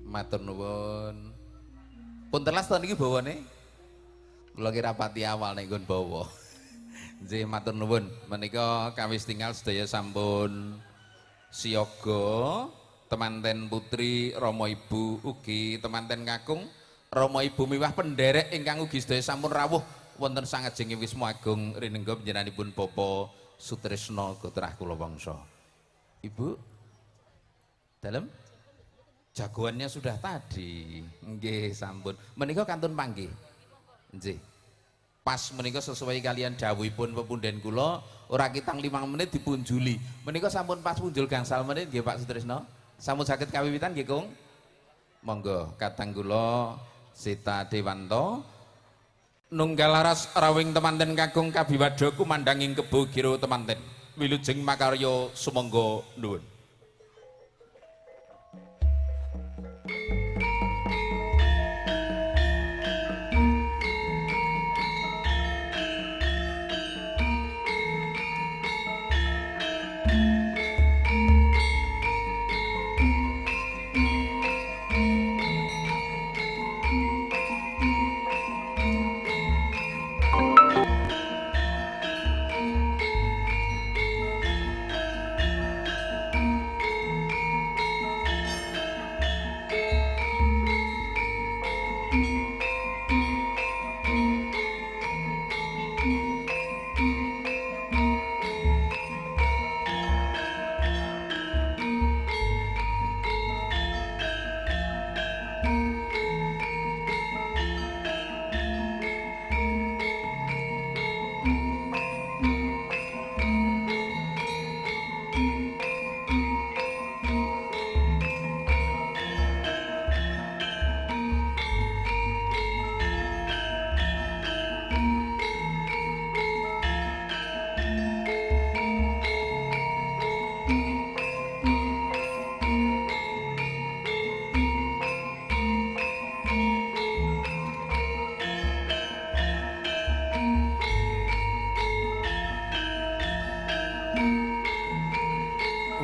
Matur nuwun. Pun telas to niki bawane? Kula ki rapati awal nek nggon bawa. Nggih matur nuwun. Menika kawis tinggal sedaya sampun siaga, temanten putri, rama ibu ugi temanten kakung, rama ibu miwah penderek ingkang ugi sedaya sampun rawuh wonten sangajenge Wisma Agung rinengga panjenenganipun Bapak Sutrisno Gotrah Kulawangsa. Ibu dalem jagoannya sudah tadi. Nggih sampun. Menika kantun panggih. Nggih. Pas menika sesuai kalian dawuhipun pepunden kula ora kitang 5 menit dipunjuli. Menika sampun pas punjul gangsal menit nggih Pak Sutrisno. Sampun saged kawiwitan nggih Kung? Monggo katang kula Sita Dewanto nunggal laras rawing temanten kakung kabiwadha kumandhanging kebo gira temanten. Wilujeng makarya sumangga nuwun.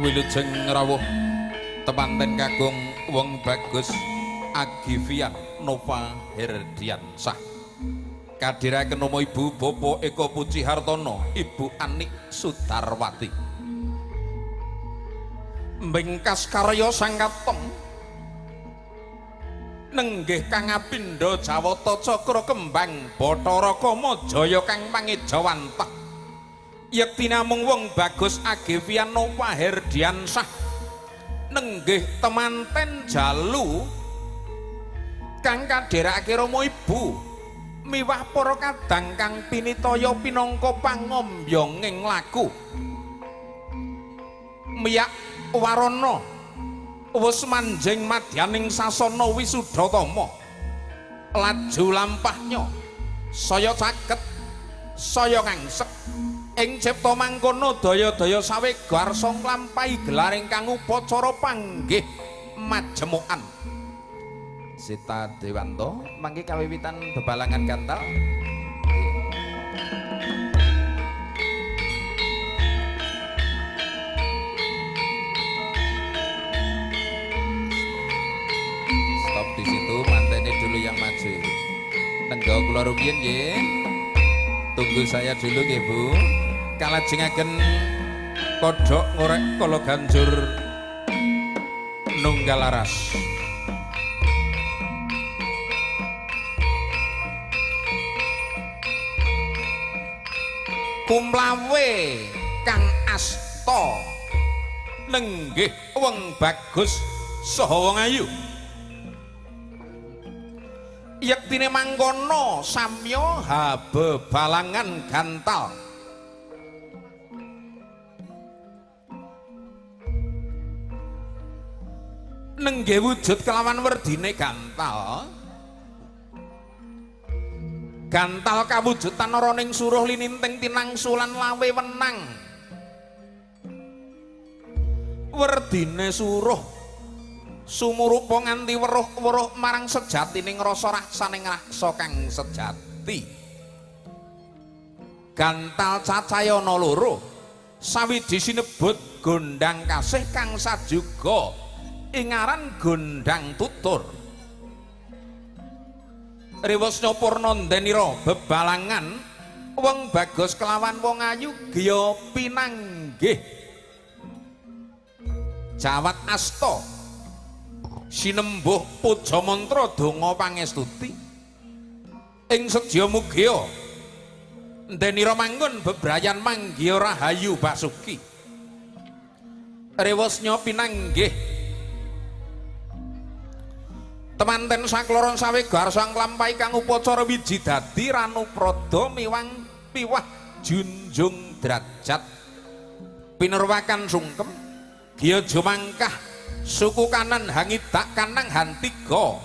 Wilujeng rawuh temanten kakung wong bagus Agivian Nova Herdiansah kadhiraken nama ibu Bapak Eko Puji Hartono, Ibu Anik Sudarwati. Mbengkas karya sang katong nenggih kang apindha Jawata Cakra Kembang Bathara Kama Jaya kang pangejawantah. Yekti namung wong bagus Agivian Nova Herdiansah nenggih temanten jalu kang kadherekake rama ibu miwah para kadang kang pinitaya pinangka pangombyonging laku miyak warana wus manjing madyaning sasana wisudatama laju lampahnya saya caket saya ngangsek ing cipta mangkono daya-daya sawega arsa nglampahi gelar ingkang upacara panggih majemukan. Sita Dewanto mangke kawiwitan bebalangan gantal. Stop di situ, mantene dulu yang maju. Nenggo kula rumiyin nggih. Tunggu saya dulu nggih Bu. Kalajengaken kodhok ngorek kala ganjur nunggal laras. Kumlawe kang asta nenggih wong bagus saha wong ayu. Yektine mangkono samya habebalangan gantal. Nenggih wujud kelawan werdine gantal. Gantal kawujudan araning suruh lininting tinangsulan lawe wenang. Werdine suruh sumurupa nganti weruh-weruh marang sejatining rasa raksaning raksa kang sejati. Gantal cacayana loro sawiji sinebut gondang kasih kang sajuga Ing aran gondang tutur. Rewasnya purna ndenira bebalangan wong bagus kelawan wong ayu gya pinanggih. Jawat asta sinembuh puja mantra donga pangestuti ing sedya mugya ndenira manggon bebrayan manggiya rahayu basuki. Rewasnya pinanggih temanten sakloron sawega arsa nglampahi kang upacara wiji dadi ranuprada miwang piwah junjung derajat pinurwakan sungkem giya jumangkah suku kanan hangidak kanang hantiga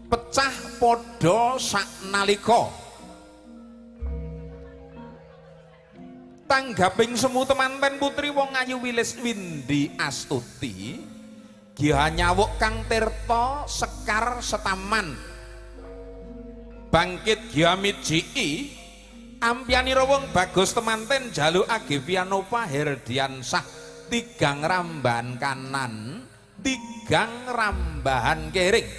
pecah padha saknalika tanggaping semu temanten putri wong ayu wilis Windi Astuti giha nyawuk kang tirta sekar setaman bangkit giha mijiki ampianira wong bagus temanten jalu Agevianova Herdiansah tigang rambahan kanan tigang rambahan kering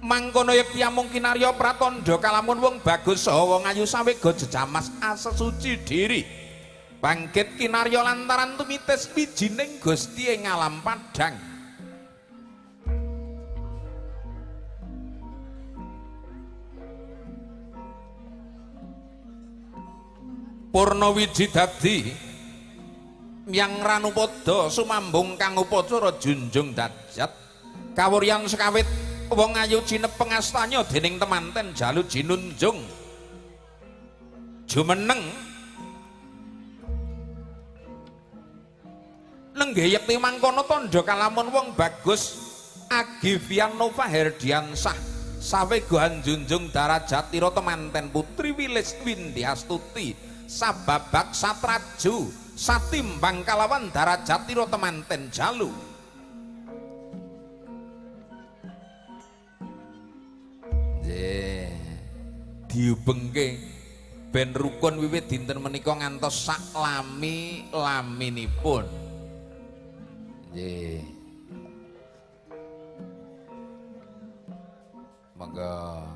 mangkono yekti amung kinarya pratandha kalamun wong bagus saha wong ayu sawega jejamas asesuci diri bangkit kinarya lantaran tumites wijining Gusti ing alam padhang. Purna wiji dadi yang ranupada sumambung kang upacara junjung dajat kawuryan sekawit wong ayu cinep pengastanya dening temanten jalu jinunjung jumeneng lenggih yekti mangkono tandha kalamun wong bagus Agevianova Herdiansah sawega anjunjung darajatira temanten putri wilis Windi Astuti sababak satraju satimbang kalawan darajatira temanten jalu. Nggih, diubengke ben rukun wiwit dinten menika ngantos sak lami-laminipun. Nggih. Monggo.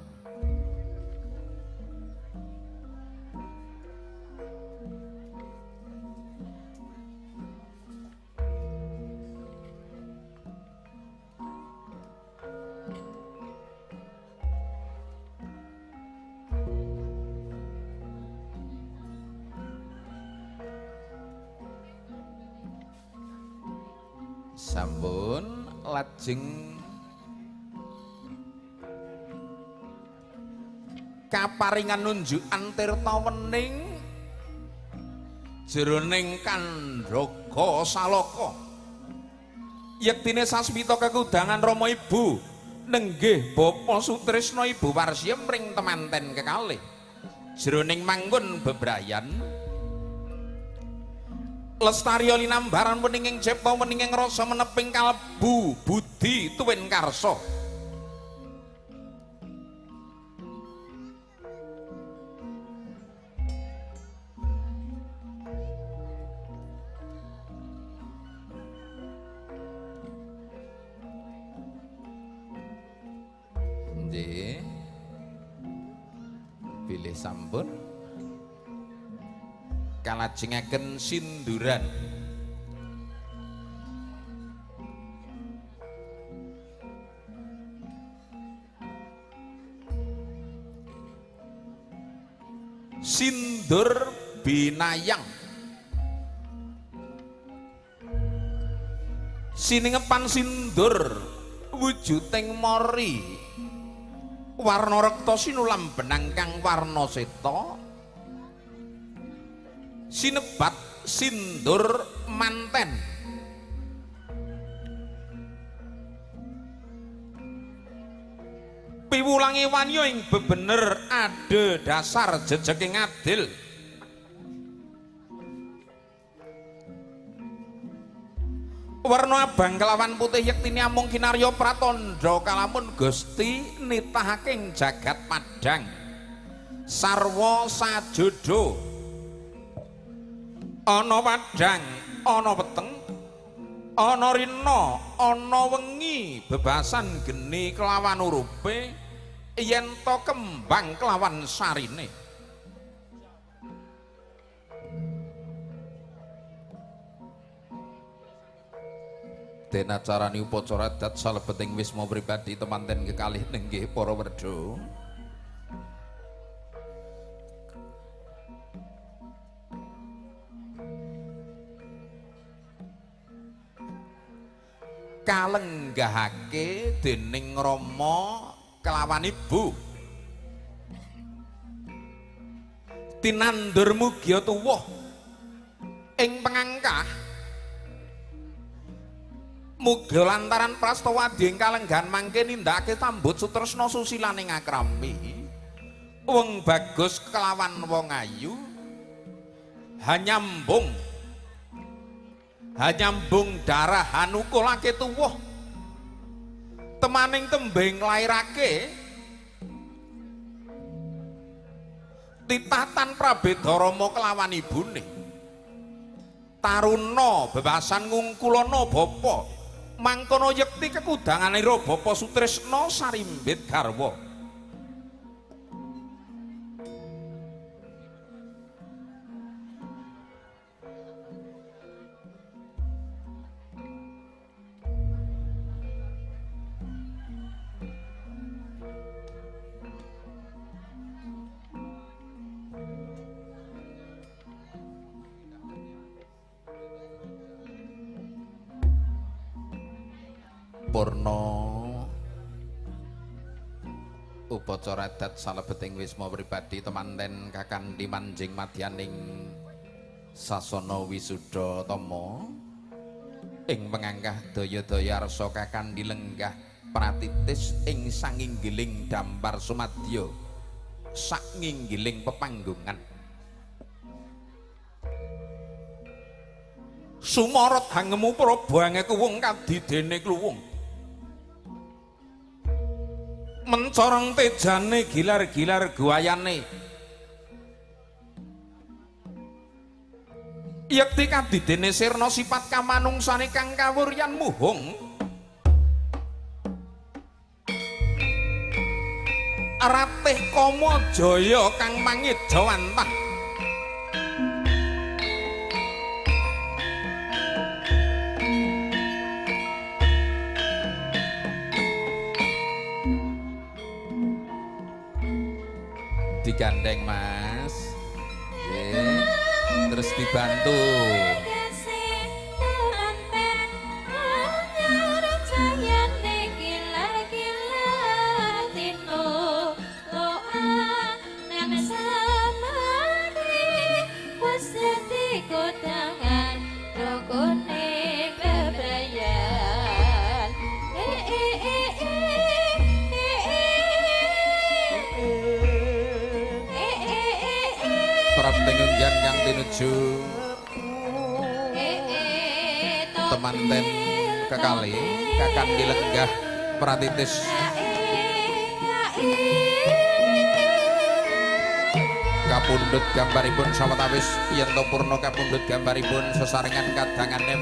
Sampun lajeng kaparingan nunjukan tirta wening jroning kandhaga salaka yektine sasmita kekudangan Rama Ibu nenggih Bapa Sutrisna Ibu Warsiyem ring temanten kekalih jroning manggon bebrayan lestariya linambaran weninging cipta weninging rasa meneping kalbu budi tuwin karsa. Nggih, bilih sampun kalajengaken sinduran. Sindur binayang siningepan sindur wujuding mori warna rekta sinulam benang kang warna seta sinebat sindur manten. Piwulangi wanya ing bebener ade dasar jejeking adil. Warna abang kelawan putih yektine amung kinarya pratandha kalamun Gusti nitahake ing jagat padhang sarwa sajodo. Ana padhang ana peteng Ana rina ana wengi bebasan geni kelawan urupe yen to kembang kelawan sarine. Den acarane upacara adat salebeting wisma pribadi temanten kekalih nenggih para werda. Kalenggahake dening Rama kelawan ibu. Tinandur mugia tuwuh ing pengangkah. Muga lantaran prastawadi ing kalenggahan mangke nindakake tambut sutresna susilaning akrami. Wong bagus kelawan wong ayu hanyambung hanyambung darah hanukulake tuwuh temaning tembe nglairake titatan prabeda Rama kelawan ibune. Taruna bebasan ngungkulana bapa mangkono yekti kekudanganira Bapa Sutresna sarimbit garwa. Purna upacara adat salebeting wisma pribadi temanten kakandhi manjing madyaning sasana wisuda tama ing pengangkah daya-daya arsa kakandhi lenggah pratitis ing sanginggiling dampar sumadya saknginggiling pepanggungan. Sumarot hangemu prabange kuwung kadidene kluwung mencorong tejane gilar-gilar guayane yekti kadidene sirna sifat kamanungsane kang kawuryan muhung ratih kama jaya kang mangejawantah. Digandeng Mas. Nggih. Terus dibantu. Kang tinuju temanten kekali kakang dilenggah pratitis kapundhut gambaripun sawetawis yen to purna kapundhut gambaripun sesarengan kadanganem